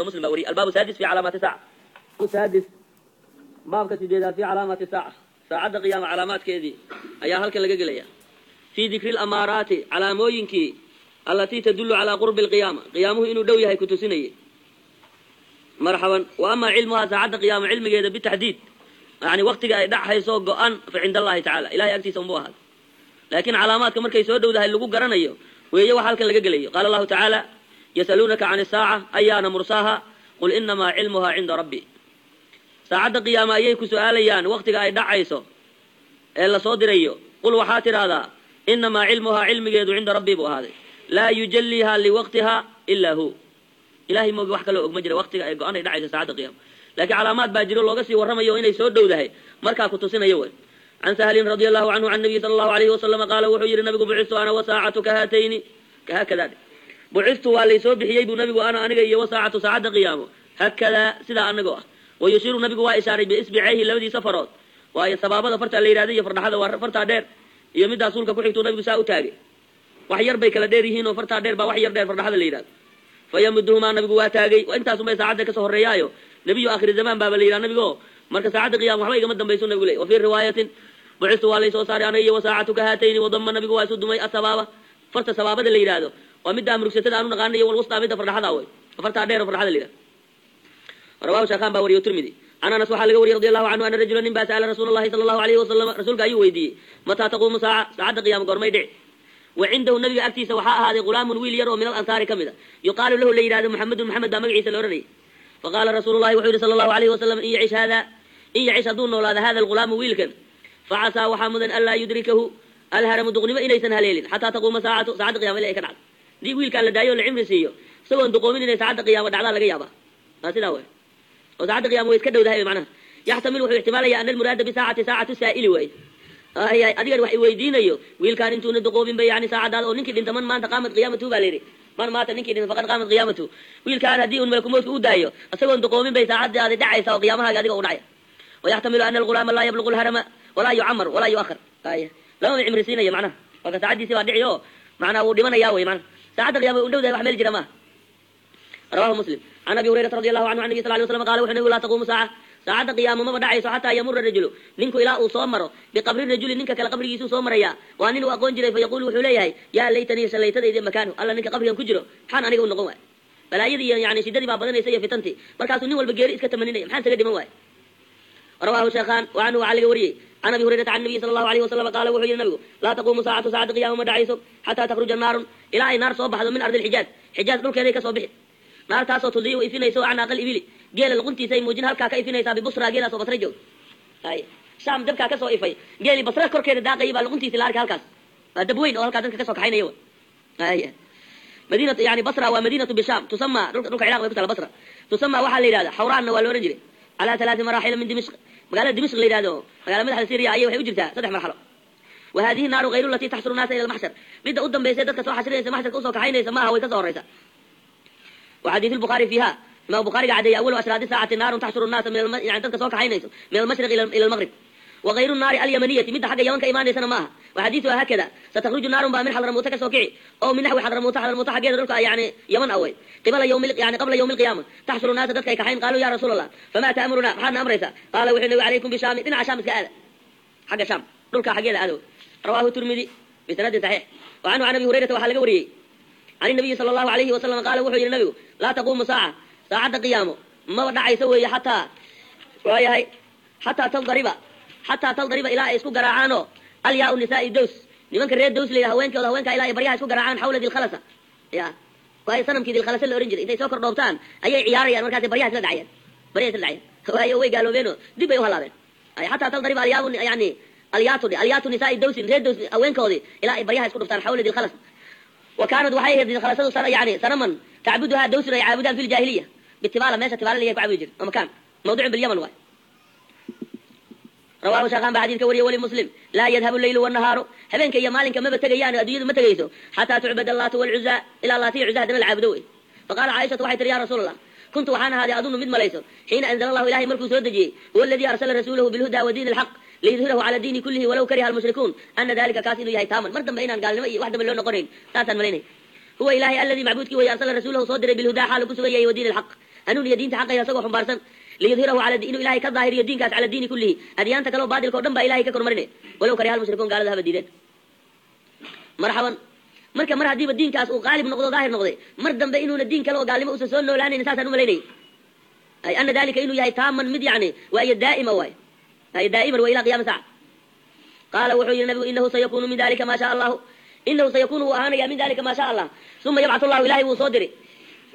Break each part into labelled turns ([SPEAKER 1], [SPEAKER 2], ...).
[SPEAKER 1] Muslim baa wariyay. Albaabu saadis fi calaamaati saaca. Saadis, baabka sideedaad, fi calaamaati saaca, saacadda qiyaama calaamaadkeedii ayaa halkan laga gelaya. Fii dikri lamaaraati, calaamooyinkii, allatii tadullu calaa qurbi alqiyaama, qiyaamuhu inuu dhow yahay ku tusinayay. Marxaban. Wa amaa cilmuhaa, saacadda qiyaama cilmigeeda, bitaxdiid, yani waktiga ay dhachayso go-an, fa cinda allahi tacala, ilahay agtiisa unbuu ahaaday. Laakiin calaamaadka markay soo dhowdahay lagu garanayo weeye wax halkan laga gelayo. Qaala allahu tacaala: yasaluunaka can isaaca ayaana mursaaha qul inamaa cilmuhaa cinda rabbi. Saacadda qiyaama ayay ku su-aalayaan waktiga ay dhacayso ee lasoo dirayo. Qul, waxaa tidhaahdaa: inamaa cilmuhaa, cilmigeedu, cinda rabbi buu ahaaday, laa yujalliiha liwaqtiha ilaa hu. Ilahay moogi wax kaloo og ma jira waktiga ay go-an ay dhacayso saacadda qiyaama, laakiin calaamaad baa jiro looga sii warramayo inay soo dhowdahay markaa ku tusinayo wey. Can sahlin radia allahu canhu can nabiyi sala allahu alayhi wasalama qaala, wuxuu yidhi nabigu: bucistu ana wasaacatu kahaatayni haakada. Bucistu, waa laysoo bixiyey buu nabigu, ana, aniga, iyo wasaacatu, saacadda qiyaamo, haakadaa, sidaa anagoo ah. Wayushiiru, nabigu waa ishaaray, biisbicayhi, labadiisa farood, waayo sabaabada fartaa la yidhahda iyo fardhaxada waa fartaa dheer iyo middaa suulka ku xigtuu nabigu saa u taagay. Wax yar bay kala dheer yihiin oo fartaa dheer baa wax yar dheer fardhaxada la yidhahdo. Fayamuduhumaa, nabigu waa taagay. Intaasun bay saacadda kasoo horreeyaayo. Nebiyu aakhiri zamaan baaba la yidhaha nabigo. Marka saacadda qiyama waxba igama dambaysu nabigu ley. Wa fii riwaayatin: bucistu, waa laysoo saaray aniga iyo wasaacatu ka haatayni. Wadama, nabigu waa isu dumay, asabaaba, farta sabaabada la yidhaahdo waa middaa murugsatada aanu naqaana, iyo walwustaa, midda fardhaxada wey, fartaa dheer oo fardhaxada la yidhahdo. Rawahu shaykhan baa wariyo. Tirmidi. Can Anas waxaa laga wariyay radi allahu canhu ana rajula, nin baa, sa'ala rasuula allahi sala allahu alayhi wasalam, rasuulka ayuu weydiiyey: mataa taquumu saaca, saacadda qiyama goormay dhici? Wa cindahu, nabiga agtiisa, waxaa ahaaday ghulaamun, wiil yar oo min alansaari ka mid a, yuqaalu lahu, la yidhahdo, Muxamedun, Maxamed baa magaciisa la odhanayay. Faqaala rasuulu llahi wuxuu yihi sala allahu alayhi wasalam: in yacish hada, in yacish, hadduu noolaado, hada alghulaamu, wiilkan, facasaa, waxaa mudan, anlaa yudrikahu alharamu, duqnimo inaysan haleelin, xataa taquuma saacatu, saacadda qiyama ila ay ka dhacdo. Hadii wiilkaan la daayo o la cimri siiyo, isagoon duqoomin inay saacadda qiyaama dhacdaa laga yaabaa. Waa sidaa wey oo saacadda qiyama way iska dhowdahay. Macnaha yaxtamil, wuxuu ixtimaalaya, ana almuraada bisaacati saacatu saa'ili waay, adigan wax iweydiinayo. Wiilkaan intuuna duqoobin bay yani saacadaada oo ninkii dhinta, man maanta qaamat qiyaamatuhu baa la yidhi, man maata, ninkii dhinta, faqad qaamat qiyaamatuhu. Wiilkaan haddii un malakumowtka u daayo, isagoon duqoomin bay saacadaadi dhacaysa oo qiyaamahaaga adiga u dhacaya. Wayaxtamilu ana algulaama laa yabluqu lharama walaa yucamar walaa yuahar. Lamama cimri siinayo macnaha, marka saacaddiisi baa dhici oo macnaha wuu dhimanayaa wey. Macnaha saacadda qiyama u dhowdahay, wax meel jira maaha. Rawahu Muslim. Can Abi Hurayrata radi allahu canhu can nabi sal lay slam qala, wuxuu nabigu: laa taquumu saaca, saacadda qiyaamo maba dhacayso, xataa yamura rajulu, ninku ilaa uu soo maro, biqabri rajuli, ninka kale qabrigiisuu soo marayaa, waa nin uu aqoon jiray. Fa yaqulu, wuxuu leeyahay: yaa laytanii, shallaytadaydi, makaanu, alla ninka qabrigan ku jiro maxaan aniga u noqon waay? Balaayadii iyo yani shiddadii baa badanaysa iyo fitantii, markaasuu nin walba geeri iska tamaninaya, maxaan isaga dhiman waay? Rawahu sheekhaan. Wa canhu, waxaa laga wariyey, can Abi Hurayrata can nabiyi sala allahu alayhi wasalam qaala, wuxuu yihi nabigu: laa taquumu saacatu, saacadda qiyama ma dhacayso, xataa takhruja naarun, ilaa ay naar soo baxdo, min ardi alxijaaz, xijaaz dhulkeeday ka soo bixi, naartaasoo tudiiu, ifinayso, acnaaq alibili, geela luquntiisa ay muujin, halkaa ka ifinaysaa, bibusra, geelaas oo Basra joog. Ay Shaam dabkaa kasoo ifay, geelii Basra korkeeda daaqayay baa luquntiisi la arkay halkaas. Waa dab weyn oo halkaa dadka kasoo kaxaynaya. Ay madinatu, yani Basra waa madiinatu bisham, tusama, dhulka Ciraq bay ku taala Basra, tusama, waxaa la yidhahda, Xawraanna waa la ohan jiray, calaa talaati maraaxila min Dimishq, magaalada Dimishq la yidhahdo, magala madaxda Syriya, ayay waxay u jirtaa 3 marxalo. Wa hadihi naaru hayru alatii taxsuru naasa ila almaxshar, midda u dambaysa dadka soo xashrinaysa, maxsharka usoo kaxaynaysa maaha, way kasoo horeysa. Wa xadiis lbukhaari fiiha, imaam Bukhaariga cadeeyay: awalu ashraadi saacati naarun taxshuru nnaasa min, yani dadka soo kaxaynayso, min almashriq ila almaghrib. Wagayru naari alyamaniyati, midda xagga Yaman ka imaanaysana maaha. Wa xadiisuha haakada: satakhruju naarun baa min Xadramuuta kasoo kici, oo min naxwi Xadramuuta, Xadramuuta xaggeeda, dhulka yani Yaman awey, qibala yawmi, yani qabla yawmi alqiyaama, taxshuru naasa, dadka ay kaxayn. Qaaluu: ya rasuul Allah, famaa ta'muruna, maxaadna amraysaa? Qaala, wuxuu nabi: calaykum bishaami, dhinaca Shaam iska aada, xagga Shaam dhulka xaggeeda aada. Rawahu Tirmidi bisanadin saxiix. Wa canhu, can Abi Hurayrata, waxaa laga wariyey, can nabiyi sala allahu alayhi wasalam qaala, wuxuu yihi nabigu: laa taquumu saaca, saacadda qiyaamo maba dhacayso weeye, xataa, waayahay, xataa taldariba, xataa taldariba, ilaa ay isku garaacaanoo, alyaau nisaai Dows, nimanka reer Dows la yidhaha haweenkooda, haweenkaa ilaa ay baryaha isku garaacaan, xawla Dilkhalasa, ya waayo sanamkii Dilkhalasa la ohan jiray intay soo kor dhoobtaan ayay ciyaarayaan, markaasay baryaha isla dhacayaan, baryaha isla dhacayaan, waayo way gaaloobeenoo dib bay u halaabeen. Xataa taldariba alyaabu, yani alyaatu, alyaatu nisaai Dowsin, reer Dows haweenkoodii ilaa ay baryaha isku dhuftaan, xawla Dilkhalasa. Wa kaanad, waxay ahayd, dilkhalasadu, yani sanaman tacbuduhaa Dowsun, ay caabudaan, fi ljaahiliya, bitibaala, meesha Tibaala layahay ku caabudi jir, oo makaan mawducun bilyaman waay. Rawahu shaykhan baa xadiidka wariye. Wali Muslim: laa yadhabu leylu wanahaaru, habeenka iyo maalinka maba tegayaan, adduunyadu ma tegayso, xataa tucbad Allaatu walcuzaa, ilaa Laatiyo Cuzaa haddana la caabudo wey. Faqaala Caaishatu, waxay tihi: ya rasuul Allah, kuntu, waxaan ahaaday, adunu, mid malayso, xiina anzala allahu, ilahay markuu soo dejiyey: huwa aladii arsala rasuulahu bilhuda wa diini alxaq liyudhirahu cala diini kullihi walaw kariha almushrikuun, ana dalika, kaas inuu yahay, taaman, mar dambe inaan gaalnimo iyo wax dambe loo noqonayn, saasaan malaynay. Huwa Ilaahay alladii macbuudkii way arsala rasuulahu soo diray bilhudaa xaalu ku sugan yahay wa diin alxaq hanuun iyo diinta xaqaya isagoo xumbaarsan, liyudhirahu cala inuu Ilahay ka daahiriyo diinkaas cala diini kullihi, adyaanta kaleo baadilka o dhan baa Ilahay ka kormarinaya, walow kariha almushrikuun, gaalada haba diideen. Marxaban. Marka mar haddiiba diinkaas uu qaalib noqdo, daahir noqday, mar dambe inuuna diin kale oo gaalnimo uusan soo noolaanayn saasaan umalaynayay. Ay ana dalika inuu yahay taaman mid yani waayo daa'ima waay ay daa'iman wa ila qiyami saaca. Qaala wuxuu yihi nabigu: inahu sayakunu min dalika ma sha Allahu, inahu sayakunu wuu ahaanaya min dalika ma sha Allah. Uma yabcat Allahu, Ilahay wuu soo diray.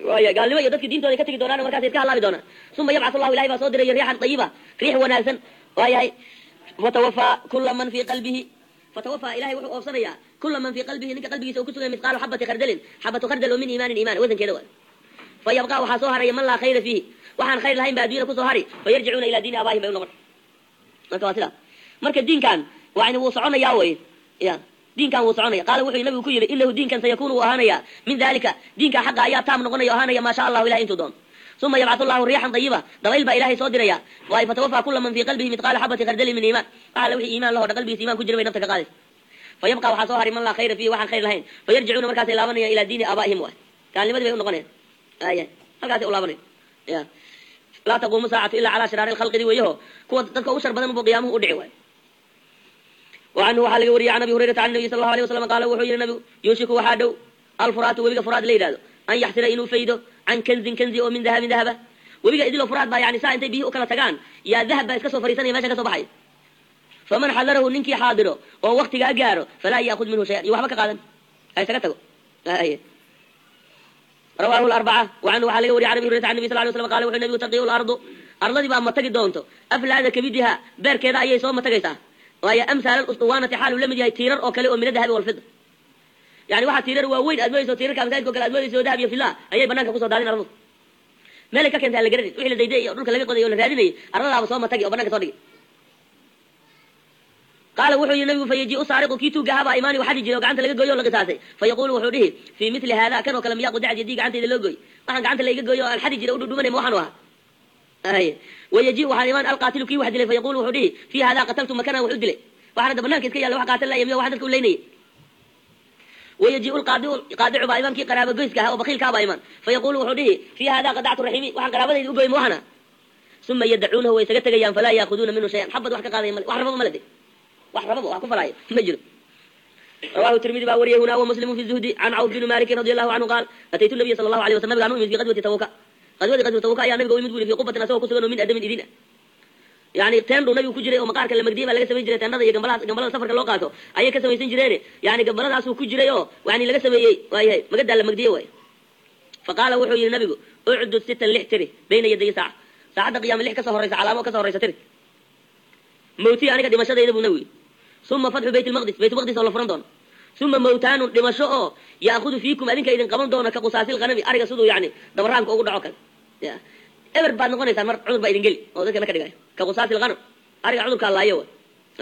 [SPEAKER 1] Waaya gaalnimo iyo dadki diintooda ka tegi doonaan, markaas iska halaabi doonaan. Uma yabcat Allahu, Ilahay baa soo diray riixan tayiba, riix wanaagsan waayahay. Fatawafaa kula man fii qalbihi, fatawafaa Ilahay wuxuu oofsanayaa kula man fii qalbihi, ninka qalbigiisa uu ku sugaya mithqaalu xabati khardalin, xabatu khardal oo min iimaanin, iimaan wasankeeda waay. Fa yabqa waxaa soo haraya man laa khayra fiihi, waxaan khayr lahayn ba addunyada kusoo hari. Fayarjicuuna ilaa diini abaahim bay u noqon. Marka waa sidaa. Marka diinkan yani wuu soconayaa wey ya diinkan wuu soconaya. Qaala wuxuu nabigu ku yidhi: inahu diinkan sayakunu wuu ahaanaya min dalika, diinka xaqa ayaa taam noqonaya o ahaanaya maa sha Allahu, Ilahay intuu doono. Uma yabcat Allahu riixan tayiba, dabayl baa Ilahay soo diraya waay. Fatawafaa kula man fii qalbihi mithqaala xabati khardalin min iimaan, waxa alla wixii iimaan laho dhan qalbigiisa iimaan ku jira bay nafta ka qaadaysa. Fa yabqa waxaa soo haray man laa khayra fiihi, waxaan khayr lahayn. Fayarjicuuna markaasay laabanayaan ilaa diini aabaa'ihim waay, gaalnimadii bay u noqonayan aya halkaasay u laabanaya ya. Laa taquumu saacatu ilaa calaa shiraari lkhalqidi weyaho, kuwa dadka ugu shar badan buu qiyaamuhu u dhici waay. Wa canhu waxaa laga wariyay can Abi Hurayrata can nabiy sal Allahu alay wasalam qaala wuxuu yihi nabigu: yuushiku waxaa dhow alfuraatu, webiga Furaad la yidhahdo, an yaxsira inuu faydo can kanzin, kanzi oo min dahabin, dahaba. Webiga idiloo Furaad baa yani saa intay biyihi u kala tagaan yaa dahab baa iska soo fariisanaya mesha ka soo baxaya. Faman xadarahu, ninkii xaadiro oo waktigaa gaaro, falaa yaakud minhu shayan, iyo waxba ka qaadan, ha isaga tago. Rawahu larbaca. Wa canhu waxaa laga wariyay can Abi Hurayrata can nabi sal lay slam qala wuxuu nabigu: taqiu lardu, arladii baa matagi doonto, aflaada kabidiha, beerkeeda ayay soo matagaysaa waayo, amhaal alusطuwaanati, xaaluu la mid yahay tiirar oo kale oo min adahabi walfida. Yani waxaa tiirar waaweyn aad moodayso, tiirarka masaajidka o kale aad moodayso, dahab iyo fila ayay banaanka kusoo daadin arladu. Meelay ka keentay aan la garanin, wixii la dayday oo dhulka laga qoday oo la raadinayay arladaaba soo matagi oo bananka soo dhigay. Qaala wuxuu yihi nabigu: fayajiu saariqu, kii tuugahaa baa imaani, waxadi jiray oo gacanta laga gooyo o la qisaasay. Fayaqulu wuxuu dhihi: fii mili haada, kan oo kale, miyaa qudicad yadii, gacantayda loo gooy? Waxaan gacanta laiga gooyo oo aan xadi jiray u dhudhumanay ma waxaan u ahaa? Wayaji waxaan imaan alqaatilu, kii wax dilay. Fayaqulu wuxuu dhihi: fii hada qataltu, makanaan wax u dilay? Waxaan hadda banaanka iska yaalla wax qaatal laya miya waxaan dadka u leynayay? Wayajiu lqaadicu, qaadicu baa imaan, kii qaraaba goyska ahaa oo bakiilkaa baa imaan. Fayaqulu wuxuu dhihi: fii hada qadactu raximi, waxaan qaraabadayda u gooy ma waxana? Uma yadacuunahu, way isaga tegayaan. Falaa yaakuduuna minhu shayan, xabad wax ka qaadaya male, wax rababa male de, wax rababa wax ku falaayo ma jiro. Rawahu Tirmidi baa wariyay huna wa Muslimu fi zuhdi. Can Cawf bni Maliki radi Allahu canhu qaal: ataytu nabiya sala Allahu alay waslam, nabigaan u imid, fi qadwati Tabuka, qadwadii qadwa Tabuka ayaa nabiga u imid bu yiri, fi qubatin, asagoo kusugan oo min adamin idin ah. Yani teendhu nabigu ku jiray oo maqaarka la magdiyay baa laga samayn jiray teendhada iyo gambalada. Gambalada safarka loo qaato ayay ka samaysan jireen. Yani gambaladaasuu ku jiray oo yani laga sameeyey waayahay magadaa la magdiyey waay. Fa qaala wuxuu yihi nabigu: ucdud sitan, lix tiri, bayna yaday saaca, saacadda qiyama lix kasoo horreysa, calaamo kasoo horreysa tiri. Mawtiya, aniga dhimashadayda buu nabigu yidhi. Uma fatxu Bayt lmaqdis, Bayt Maqdis oo la furan doono. Uma mawtaanun, dhimasho oo yaakudu fiikum, adinka idin qaban doona, ka qusaasil qanami, ariga siduu yani dabaraanka ugu dhaco kale. Ya eber baad noqonaysaan, mar cudur baa idin geli oo dadkana ka dhigayo ka qusaasil qanam, ariga cudurkaa laayo wa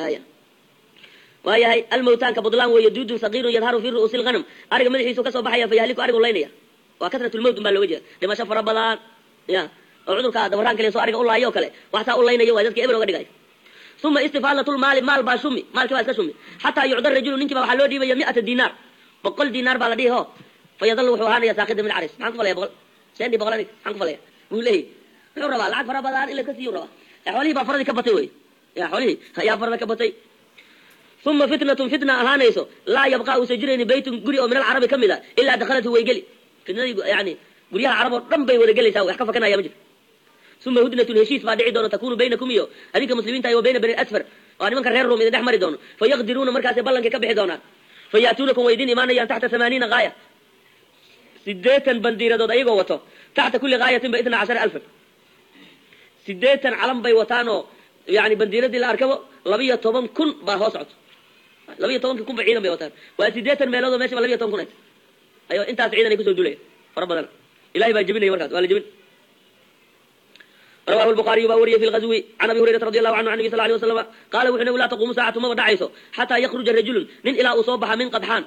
[SPEAKER 1] aya waayahay. Almawtaanka budlaan weeye, duudun sagiirun yadharu fi ru'uusi lghanam, ariga madaxiisu kasoo baxaya, fayahliku, arigu laynaya. Waa kasrat lmowt un baa looga jeeda, dhimasho fara badan ya oo cudurka dabaraanka le soo ariga u laayo o kale, waxsaa u laynayo waay, dadka eber oga dhigayo. Uma istifaalat lmaali, maal baa shumi, maalkii baa iska shumi, xataa yucda rajulu, ninkii baa waxaa loo dhiibaya miata dinaar, 100 dinaar baa la dhihi ho. Fayadalu wuxuu ahaanaya saakida mid caris. Maxaan ku falaya 100 sendi, 100 anig maxaan ku falaya buu leeyahy. Wuxuu rabaa lacag fara badan in la iska siiyu rabaa. Xoolihii baa faradii ka batay wey ya, xoolihii ayaa farada ka batay. Uma fitnatun, fitna ahaanayso, laa yabqaa uusa jirayni baytun, guri oo min alcarabi ka mid a, ilaa dakhalathu, way geli fitnadii. Yani guryaha carab oo dhan bay wada gelaysaa, wax ka fakanaya ma jiro. Uma hudnatun, heshiis baa dhici doona, takunu baynakum iyo adinka muslimiinta wa bayna bani asfar, waa nimanka reer Rum idin dhex mari doono. Fayaqdiruuna, markaasay ballankay ka bixi doonaan. Fayaatuunakum, way idin imaanayaan, taxta 80 gaaya, 80 bandiiradood ayagoo wato, taxta kulli gaayatin ba 12,000, 80 calan bay wataanoo yani bandiiradii la arkabo 12,000 baa hoos socoto, 12,000 ba ciidan bay wataan. Waa 80 meelood oo meesha ba 12,000 ay ayo intaas ciidan ay kusoo duulaya fara badan. Ilahay baa jebinaya, markaas waa la jebin. Rawahu lbukhaariyu baa wariyay fi lgazwi. Can Abi Hurayrata radi Allahu canhu an nabi sal lay waslama qaala wuxuu nabigu: laa taquumu saacatu, maba dhacayso, xataa yakruja rajulun, nin ilaa uu soo baxa, min Qadxaan,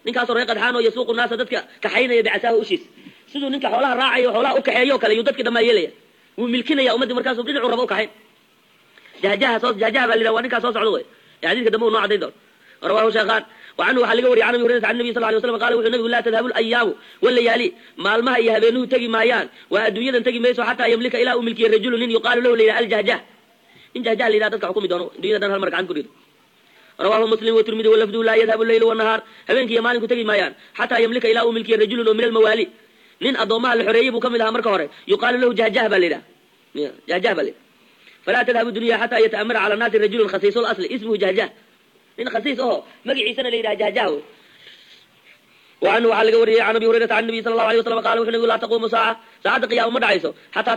[SPEAKER 1] ninkaasoo reer Qadxaan oo yasuuqu naasa, dadka kaxaynaya, bicasaahu, ushiis. Siduu ninka xoolaha raacayo xoolaha u kaxeeyo kale yuu dadki dhamaa yeelaya, wuu milkinaya ummaddii, markaasuu dhinacuu raba u kaxayn. Jahjaha soo jahjaha baa la yidhaha, waa ninkaas soo socda wey. Xadiiska dambe uu noo caddayn doono. Rawahu shaykhaan. Wa canhu waxaa laga wariyay can Abi Hurayrata can Nabiy sal lla alay waslam qala, wuxuu nabigu: laa tadhabu alayaamu walayaali, maalmaha iyo habeenuhu tegi maayaan, waa adduunyadan tegi mayso, xataa yamlika, ilaa uu milkiye, rajulu nin yuqaalu lahu la yidhaha Aljahjah. Nin Jahjah la yidhaha dadka xukumi doono, addunyada dhan hal mar gacan ku rido. Rawahu Muslim waTirmidi, walafduhu: laa yadhabu leylu wanahaar, habeenki iyo maalinku tegi maayaan, xataa yamlika, ilaa uu milkiye, rajulun oo min almawaali, nin addoomaha la xoreeyey buu ka mid ahaa marka hore, yuqaalu lahu Jahjah baa la yidhaha, Jahjah baa la yidhaha. Falaa tadhabu dunya xataa yata'amara cala annaasi rajulun khasiisu lasli ismuhu Jahjah, nin khasiis aho magaciisana la yidhaha Jahjah wey. Wa canhu waxaa laga wariyey can Abi Hurayrata can Nabiy sala allahu alay wasalam qala, wuxuu nabigu: laa taquumu saaca, saacadda qiyaama ma dhacayso, xataa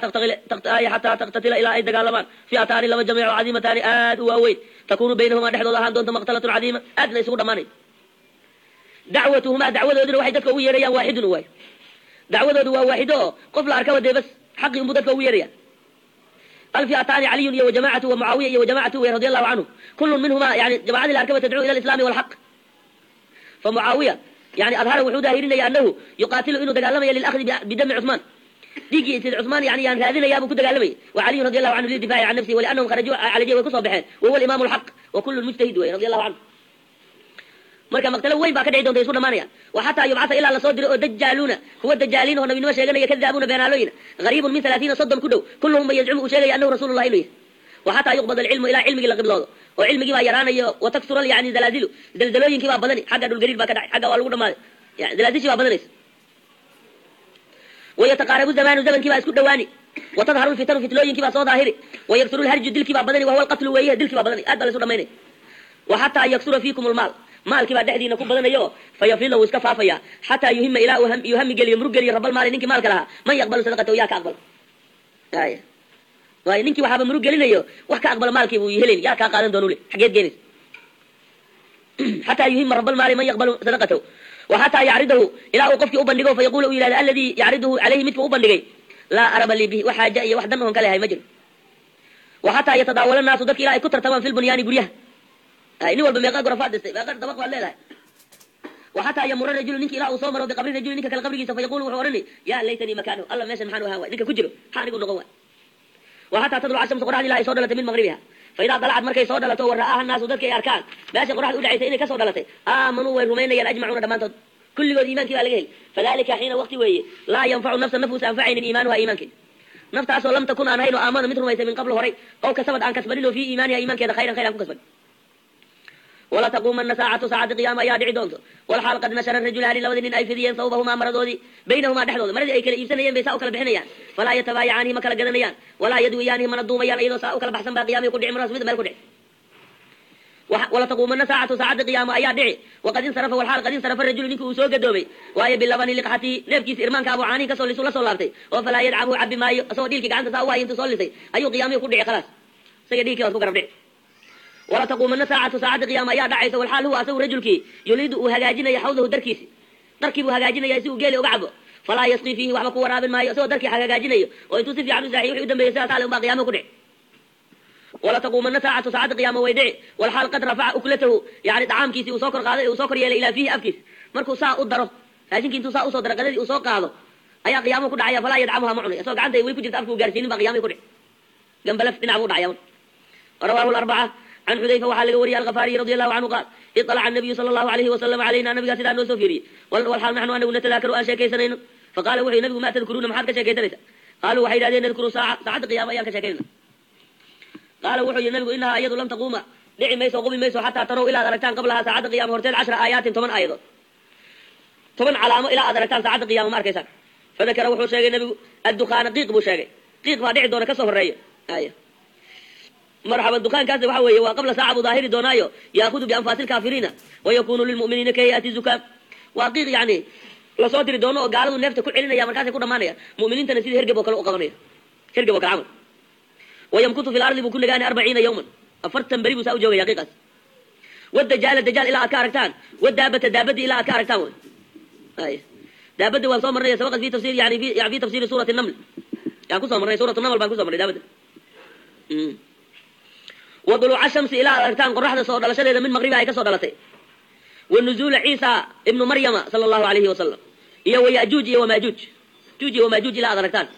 [SPEAKER 1] taqtatila, ilaa ay dagaalamaan, fi'ataani, laba jameeco, cadiimataani, aad u waaweyn, takunu baynahumaa, dhexdooda ahaan doonta, maqtalatun cadiima, aadna isugu dhamaanay. Dacwatuhumaa, dacwadooduna waxay dadka ugu yeerayaan, waaxidun waay, dacwadoodu waa waaxido oo qof la arkaba dee bas xaqii unbuu dadka ugu yeeraya. Alfi'ataani Caliyun iyo wajamacatu wa Mucaawiya iyo wajamacatu wey radi allahu canhu. Kullun minhuma, yani jamacadii la arkaba, tadcuu ila alislaami walxaq. Fa Mucaawiya yani adhara, wuxuu daahirinaya, anahu yuqaatilu, inuu dagaalamaya, lilahdi bidami Cuثmaan, dhiiggii Sid Cuثmaan yani yaan raadinayaa buu ku dagaalamayay. Wa Caliyun radi allahu canhu lildifaci can nafsihi, waliannahum kharajuu calajiya, way kusoo baxeen, wahuwa alimaam alxaq, wa kullu mujtahid wey radi allahu canhu. Marka maqtalo weyn baa ka dhici doonta, isu dhamaanaya. Wa xataa yubcasa, ilaa lasoo diro oo dajaaluuna, kuwa dajaaliin oo nabinimo sheeganaya, kadaabuuna, beenaalooyina, qariibun min 30, 30 ku dhow, kulluhum ba yazcumu, uu sheegaya, annahu rasuulullah inuu yahay. Wa xataa yuqbad alcilmu, ilaa cilmigii la qibloodo oo cilmigii baa yaraanayo. Wa taksura yani zalaazilu, zalzalooyinkii baa badani, xagga dhulgariir baa ka dhacay, xagga waa lagu dhamaaday, yani zalaazishii baa badanaysa. Wayataqaarabu zamaanu, zamankii baa isku dhawaani. Watadharu lfitanu, fitnooyinkii baa soo daahiri. Wayaksuru lharju, dilkii baa badani, wahuwa alqatlu weeye, dilkii baa badani, aad baa la isu dhamaynaya. Wa xataa yaksura fiikum lmaal, maalkii baa dhexdiina ku badanayo, fayafida, wuu iska faafaya, xataa yuhima, ilaa uu yuhami geliyo, murug geliyo, rabalmaali, ninkii maalka lahaa, man yaqbalu sadaqatahu, yaa ka aqbalo. Ay waayo, ninkii waxaaba murug gelinayo wax ka aqbalo maalkii buu helayn, yaa kaa qaadan doonu le, xageed geenaysa. Xataa yuhima rabalmaali man yaqbalu sadaqatahu. Wa xataa yacridahu, ilaa uu qofkii u bandhigo, fayaqulu, uu yidhahda, alladii yacriduhu calayhi, midka u bandhigay: laa araba lii bihi, wax xaaja iyo wax dan oon ka lehay ma jiro. Wa xataa yatadaawala naasu, dadka ilaa ay ku tartamaan, fi lbunyaani, guryaha. Ay nin walba meeqa gorafaad dhistay, meeqa dabaq baad leedahay. Wa xataa yamura rajulu, ninki ilaa uu soo maro, biqabri rajuli, ninka kale qabrigiisa, fayaqulu, wuxuu odhani: yaa laytanii makaanahu, alla meeshan maxaan u ahaan waay, ninka ku jiro maxaa anigu noqon waay. Wa xataa tadluca shamsu, qoraxdi ilaa ay soo dhalatay, min maqribiha. Fa idaa dalacad, markay soo dhalato, wa ra'aaha naasu, dadka ay arkaan meesha qoraxda u dhacaysay inay kasoo dhalatay, aamanuu, way rumaynayaan, ajmacuuna, dhammaantood, kulligood iimaankii baa laga heli. Fadalika xiina, waqti weeye, laa yanfacu nafsa, naf uusa anfacaynin, iimaanuha, iimaankeed, naftaasoo lam takun, aan hayn oo, aamana, mid rumaysay, min qabl, horay, oo kasabad, aan kasbanin oo, fii iimaaniha, iimaankeeda, khayran, khayr aan ku kasban. Wala taquumana saacatu, saacaddi qiyaama ayaa dhici doonto, walxaal qad nashara rajulaani, labadii nin ay fidiyeen, sawbahumaa, maradoodii, baynahumaa, dhexdooda, maradii ay kala iibsanayeen bay saa u kala bixinayaan. Falaa yatabaayacaanihi, ma kala gadanayaan, walaa yadwiyaanihi, mana duumayaan. Iyadoo saa u kala baxsan baa qiyaamihii ku dhici, markaas mid meel ku dhici. Wala taquumana saacatu, saacaddi qiyaama ayaa dhici, waqad insarafa, walxaal qad insarafa rajulu, ninkii uu soo gadoomay waayo, bilabani liqxatihi, neefkiisa irmaanka abu caanihi kasoo lisuu la soo laabtay oo, falaa yadcabuhu, cabi maayo, isagoo dhiilkii gacanta saa u haya intuu soo lisay ayuu qiyaamihii ku dhici. Khalaas, isaga dhiilkii waad ku garab dhici. Wala taquumana saacatu, saacaddi qiyaama ayaa dhacaysa, walxaal huwa asagu rajulkii yuriidu, uu hagaajinaya, xawdahu, darkiisi, darkii buu hagaajinaya si uu geeli uga cabo, falaa yasqii fiihi, waxba ku waraabin maayo, isagoo darkii hagaajinayo oo intuu si fiican u saaxiy wixii u dambeeyey sidaas ale unbaa qiyaamaha ku dhici. Wala taquumana saacatu, saacadda qiyaama way dhici, walxaal qad rafaca uklatahu, yani dacaamkiisii uu soo kor qaaday, uu soo kor yeelay, ilaa fiihi, afkiis. Markuu saa u daro raashinkii, intuu saa usoo daro qadadii uu soo qaado ayaa qiyaamuhu ku dhacaya. Falaa yadcamuha, ma cunay, isagoo gacanta ay weli ku jirta afka uu gaarsiinin baa qiyamihii ku dhici, gambalaf dhinac buu dhacaya. Rawahu larbaca. Can Xudayfa waxaa laga wariyay Alkafaariy radi allahu canhu qaal: iطalaca nabiyu sala allahu alayhi wasalam calayna, nabigaa sidaa noo soo fiiriyey, walxaal naxnu anagu natadaakaru, aan sheekaysanayno. Faqaala, wuxuu nabigu: maa tadkuruuna, maxaad ka sheekaysanaysa? Qaaluu, waxay yidhahdeen: nadkuru saaca, saacadda qiyaama ayaan ka sheekaynayna. Qaala, wuxuu yihi nabigu: inahaa iyadu lam taquuma, dhici mayso, qubi mayso, xataa tarow, ilaad aragtaan, qablahaa, saacadda qiyama horteed, 10 aayaatin, 10 aayadood, 10 calaamo ilaa aad aragtaan saacadda qiyama ma arkaysaan. Fadakara, wuxuu sheegay nabigu, addukhaana, qiiq buu sheegay, qiiq baa dhici doona kasoo horeeya. Ay marxaban, dukaankaasi waxa weeye waa qabla saaca buu daahiri doonaayo, yaakudu bianfaasi lkaafiriina wayakunu lilmu'miniina kahayati zukaam. Waa qiiq yani lasoo diri doono oo gaaladu neefta ku celinaya, markaasay ku dhamaanaya, mu'miniintana sidii hergeb oo kale u qabanaya, hergeb oo kale camal. Wayamkutu fi lardi, buu ku nagaanay, 40 yawman, 40 beri buu saa u joogaya qiiqaas. Wadajaala, dajaal ilaa aad ka aragtaan. Wadaabata, daabadii ilaa aad ka aragtaan. Way ay daabadda waan soo marnay, sabaqad fi tafsir, yani fi tafsiri suurati naml yaan kusoo marnay, suuratu naml baan kusoo marnay daabadda. Wa duluuca shamsi, ilaa aad aragtaan qoraxda soo dhalashadeeda, min maqribiha, ay ka soo dhalatay. Wa nuzuula Ciisa ibnu Maryama sala allahu alayhi wasalam, iyo wa yajuuj iyo wamaajuuj, juuj iyo wamaajuuj ilaa aad aragtaan.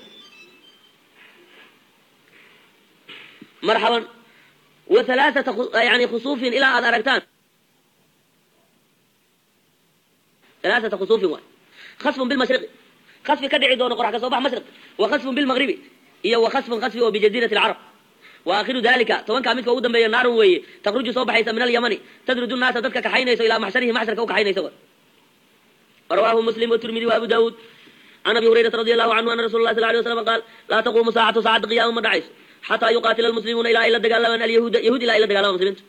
[SPEAKER 1] Marxaban, wa halaathata yani khusuufin ilaa aad aragtaan. Thalathata khusufin wa khasfun bilmashriqi, khasfi ka dhici doono qorax ka soo bax mashriq, wa khasfun bilmaghribi, iyo wa khasfun khasfi oo bijasiirati alcarab. Wa aakhiru dalika, tobankaa midka ugu dambeeya, naarun weeye takhruju soo baxaysa min alyamani, tadrudu naasa dadka kaxaynayso, ilaa maxsharihi, maxsharka u kaxaynayso. Rawaahu Muslim waTirmidi wa Abu Daawud. Can Abi Hurayrata radi allahu canhu ana rasul lah sal lay waslam qaal: laa taquumu saacatu, saacadda qiyaama ma dhacayso, xataa yuqaatila almuslimuuna, ilaa ay la dagaalamaan, alyahuuda, yahuud ilaa ay la dagaalamaan muslimiinta.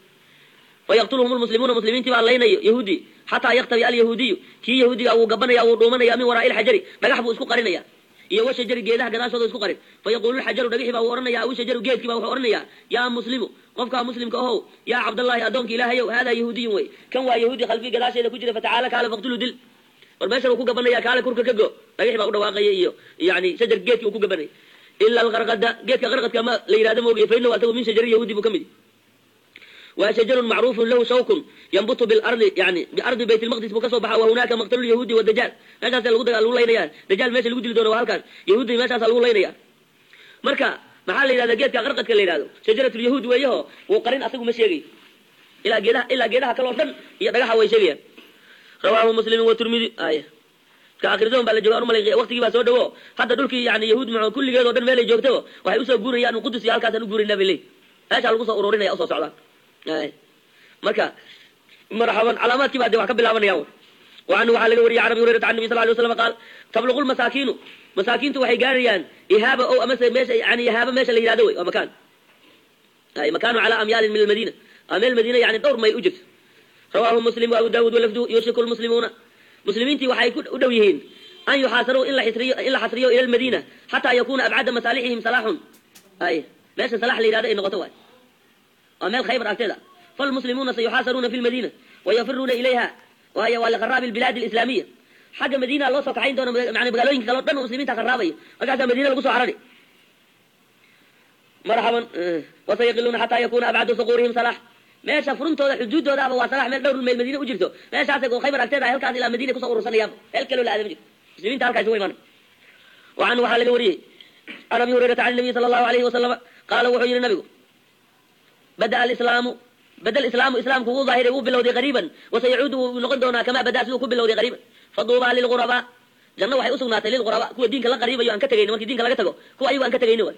[SPEAKER 1] Fayaqtuluhum lmuslimuuna, muslimiintii baa laynayo yahuudi, xataa yaktabi alyahuudiyu, kii yahuudiga wuu gabanaya, wuu dhuumanaya, min waraa'i lxajari, dhagax buu isku qarinaya, iyo washajari, geedaha gadaashooda isku qarin. Fayaquulu lxajaru, dhagixi baa wuu ohanaya, aw shajaru, geedkii baa wuxuu ohanaya: yaa muslimu, qofkaa muslimka ahow, yaa Cabdallahi, addoonka Ilaahayow, haadaa yahuudiyun wey, kan waa yahuudi, khalfii, gadaasheeda ku jira, fatacaala, kaale, faqtulu, dil. War meeshan uu ku gabanaya, kaale kurka ka go. Dhagixi baa u dhawaaqaya iyo yani shajar, geedkii uu ku gabanaya, ila alqarqada, geedka qarqadka ma la yidhahdo moogiye, fa inahu asagu min shajari yahuudi buu ka mid. Waa shajarun macruufun lahu shawkun yanbutu bilardi, yani biardi Bayt lmaqdis buu kasoo baxa. Wa hunaaka maqtalu lyahuudi wadajaal, meeshaasa lagu lagu laynaya. Dajaal meesha lagu dili doono waa halkaas, yahuuddi meeshaasa lagu laynaya. Marka maxaa la yidhahda geedka qarqadka la yidhahdo? Shajaratulyahuud weeyaho wuu qarin, asagu ma sheegayo, ilaa geedaha, ilaa geedaha kaloo dhan iyo dhagaxa way sheegayaan. Rawaahu Muslim waTirmidi. Ay ka akhir zaman baa la jooga umalay, waqtigii baa soo dhawo. Hadda dhulkii yani yahuud m kulligeed oo dhan meelay joogtaba waxay usoo guurayaan Qudus iyo halkaasaan u guuraynaa bay leeyi, meeshaa lagu soo ururinaya, usoo socdaan. Marka marxaban, calaamaadkii baa de wax ka bilaabanaya. Wa canhu waxaa laga wariyay, can Abi Hurayrata, can nabi sal lay slam qaal: tabluqu lmasaakiinu, masaakiintu waxay gaarayaan, ihaaba o amase meesha yani ihaaba meesha la yihahdo wey, waa makaan ay makaanu calaa amyaalin min almadina, aa meel Madiina yani dhowr mayl u jirto. Rawaahu Muslim wa Abu Daawud. Walafdu: yuushiku lmuslimuuna, muslimiintii waxay u dhow yihiin, an yuxaasaruu, in la xisriyo, in la xasriyo, ila almadiina, xataa yakuna abcada masaalixihim salaaxun, ay meesha salax la yihahdo ay noqoto waay, waa meel Khaybar agteeda. Falmuslimuuna sayuxaasaruuna fi lmadiina wayafiruuna ilayha, waayo waa liqaraabi albilaadi alislaamiya. Xagga Madiina loo soo kaxayn doono, yani magaalooyinka kale o dhan muslimiinta kharaabaya, markaasaa Madiina lagu soo carari. Marxaban, wasayaqiluuna xataa yakuna abcadu suquurihim salax, meesha furuntooda xuduudoodaaba waa salax, meel dhowr mayl Madiina u jirto, meeshaasay oo Khaybar agteeda ay halkaas ilaa Madiina kusoo urursanayaan, meel kaloo la aadama jirto, muslimiinta halkaas ugu imaanay. Wa canhu waxaa laga wariyey, can Abi Hurayrata, can nabiy sala allahu alayhi wasalama qaala, wuxuu yihi nabigu: bada alislaamu, bada lislaamu, islaamku wuu daahiray, wuu bilowday, qariiban, wasayacuudu, wuu noqon doonaa, kamaa badaa, siduu ku bilowday, qariiban. Faduubaa lilghurabaa, janno waxay usugnaatay, lilghurabaa, kuwa diinka la qariibayo aan ka tegayni, markii diinka laga tago kuwa ayagu aan ka tegayni waay.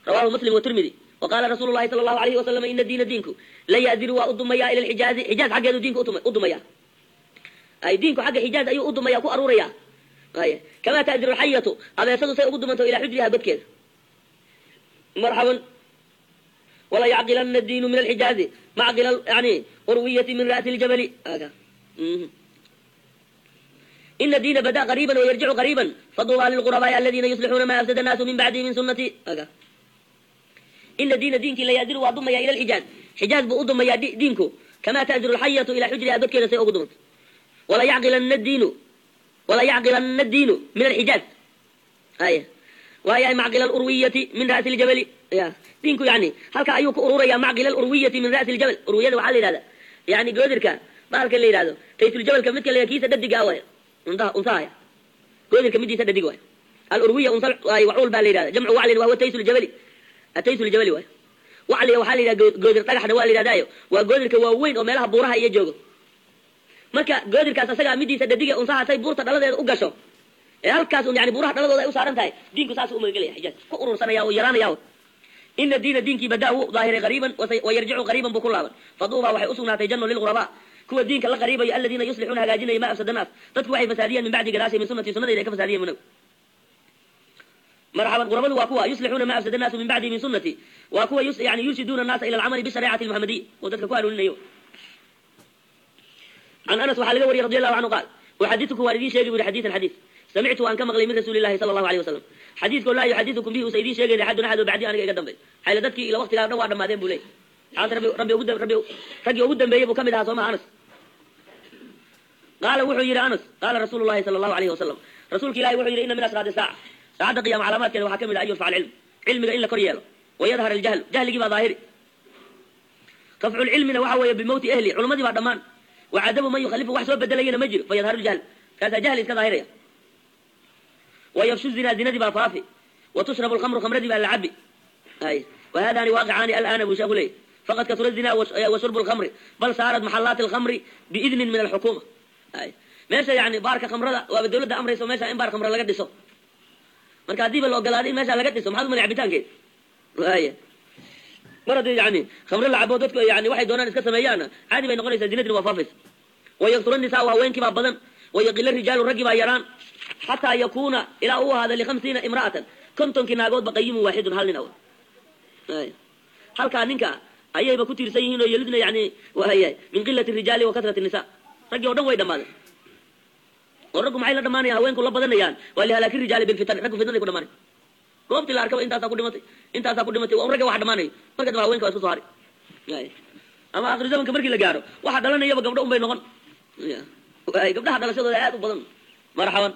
[SPEAKER 1] Rawahu Muslim waTirmidi. Wa qaala rasuulu lahi sala allahu alayhi wasalam: ina diina, diinku, la ya'diru, waa u dumayaa, ila alxijaazi, xijaaz xaggeedu diinku u dumaya, ay diinku xagga Xijaaz ayuu u dumaya, ku aruuraya, ay kamaa ta'diru alxayatu, abeesadu say ugu dumanto, ilaa xujriha, godkeeda. Marxaban, wala yacqilana diinu min alxijaazi macqila yani urwiyati min ra'si ljabali. Ina diina bada qariiban wayarjicu qariiban, faduubaa lilqurabaa'i aladina yuslixuuna ma afsada annaasu min bacdi min sunati. Ina diina, diinkii, la yadiru, waa dumaya, ila alxijaaz, xijaaz buu u dumayaa diinku, kamaa ta'diru alxayatu ilaa xujriha, godkeeda say ugu dumanto. Wala yacqilana diinu, wala yacqilana diinu min alxijaaz, ay waaya macqila alurwiyati min ra'si ljabali. Ya diinku yani halka ayuu ku ururaya, macqila alurwiyati min ra'si ljabal. Urwiyada waxaa la yidhahda yani goodirka, bahalka la yidhahdo taysuljabalka, midka la kiisa dhadiga waay, untaha, unsahaya goodirka midiisa dhadig waay. Alurwiya unsa wacuul baa la yidhahda, jamcu waclin, wahuwa taysuljabali, ataysuljabali waay. Wacliga waxaa la yidhahda goodir dhagaxna waa la yidhahdaayo, waa goodirka waaweyn oo meelaha buuraha iyo joogo. Marka goodirkaas asagaa midiisa dhadiga unsaha say buurta dhaladeeda u gasho ee halkaas un yani buuraha dhaladooda ay u saaran tahay, diinku saasuu umagangelaya, Xijaaz ku urursanaya oo yaraanaya. Ina diina, diinkii, badaa, wuu daahiray, qariiban, wayarjicu qariiban buu ku laaban. Faduubaa, waxay usugnaatay, janno, lilghurabaa, kuwa diinka la qariibayo, aladiina yuslixuuna, hagaajinaya, ma afsada naas, dadku waxay fasaadiyeen, min bacdi, gadaashay, min sunati, sunadayda ay ka fasaadiyeen. Munag marxaban, qurabadu waa kuwa yuslixuuna ma afsada naasu min bacdi min sunati, waa kuwa yani yurshiduuna annaasa ila alcamali bishareecati almuhamadiya, oo dadka ku hanuuninayo. Can Anas waxaa laga wariyay radi allahu canhu qaal: uxadithukum, waan idiin sheegi bu yhi, xadiidan, xadiis, samictu, waan ka maqlay, min rasuuli llahi sala allahu alayh wasalam, xadiiskoo laa yuxadithukum bihi, usa idiin sheegayna, axadun, axad oo bacdi, aniga iga dambey xayla, dadkii ila waqtigaa dhan waa dhamaadeen buu leey. Xaalta rabbi rabbi ugu rabbi raggii ugu dambeeyey buu ka mid ahaa, soo maha Anas? Qaala, wuxuu yidhi Anas: qaala rasuulu llahi sala allahu alayhi wasalam, rasuulka Ilahi wuxuu yidhi: ina min ashraati saaca, saacadda qiyama calaamaadkeeda waxaa ka mid ah, an yurfaca alcilm, cilmiga in la kor yeelo, wayadhar aljahlu, jahligii baa daahiri. Rafcu lcilmina waxa weeye bimowti ehli, culummadii baa dhammaan, wacadamu man yukhalifu, wax soo bedelayana ma jiro, fayadharu ljahl, kaasaa jahli iska daahiraya. Wayafshu zinaa, zinadii baa faafi. Wa tushrabu alkhamru, khamradii baa la cabi. Ay wahadani waaqicaani alaana buu sheeku leeyay. Faqad kasura zina wa shurbu alkhamri, bal saarat maxalaati alkhamri biidnin min alxukuma. Ay Meesha yani baarka khamrada waaba dawladda amrayso meesha in baar khamra laga dhiso. Marka haddiiba la ogolaaday in meesha laga dhiso, maxaad umalay cabitaankeed? Waaya, mar haddii yani khamro la cabo, dadku yani waxay doonaan iska sameeyaana, caadi bay noqonaysaa, zinadina waa faafaysa. Wayaksura nisaa, haweenkii baa badan. Wayaqila rijaalu, raggii baa yaraan. Xataa yakuuna, ilaa uu ahaada, li50 imra'atan, 50kii naagoodba, qayimun waaxidun, hal nin aw halkaa ninka ayayba ku tiirsan yihiin oo yelidna. Yani waaya, min qilati rijaali wa kasrati nisa, raggii o dhan way dhamaadeen. Oo raggu maxay la dhamaanayaan? Haweenku la badanayaan. Waa lihalaaki rijaali bilfitan, raggu fitnaday ku dhamaanay. Goobtii la arkaba intaasaa ku dhimatay, intaasaa ku dhimatay, waa un ragga wax dhamaanayo. Marka dambe haweenka waa isku soo haray. Ama akhir zamanka markii la gaaro, waxa dhalanayaba gabdho un bay noqon. Gabdhaha dhalashadooda aad u badan. Marxaban.